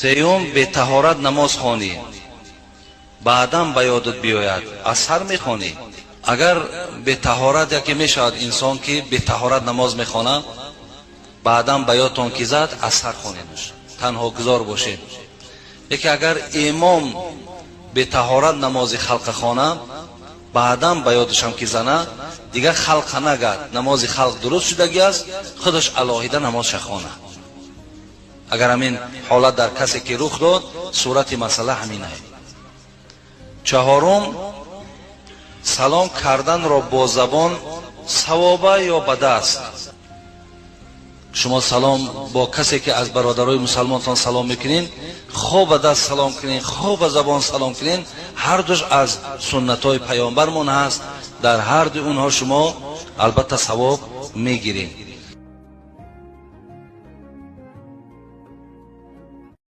Сеюм, бетаҳорат намоз хонӣ, баъдан ба ёдат биёяд, аз сар мехонӣ. Агар бетаҳорат яке мешавад инсон, ки бетаҳорат намоз мехонад, баъдан ба ёдтон ки зад, аз сар хонедаш, танҳо гузор бошед. Яке агар имом бетаҳорат намози халқа хона, баъдан ба ёдашам ки зана, дигар халқа нагад, намози халқ дуруст шудагӣ аст, худаш алоҳида намозша хона. Агар ҳамин ҳолат дар касе ки рух дод, сурати масъала ҳамин аст. Чаҳорум, салом карданро бо забон савоба ё ба даст? Шумо салом бо касе ки аз бародарои мусалмонтон салом мекунед, хо ба даст салом кунед, хо ба забон салом кунед, ҳар душ аз суннатҳои паёмбармон ҳаст. Дар ҳар ду онҳо шумо албатта савоб мегиред.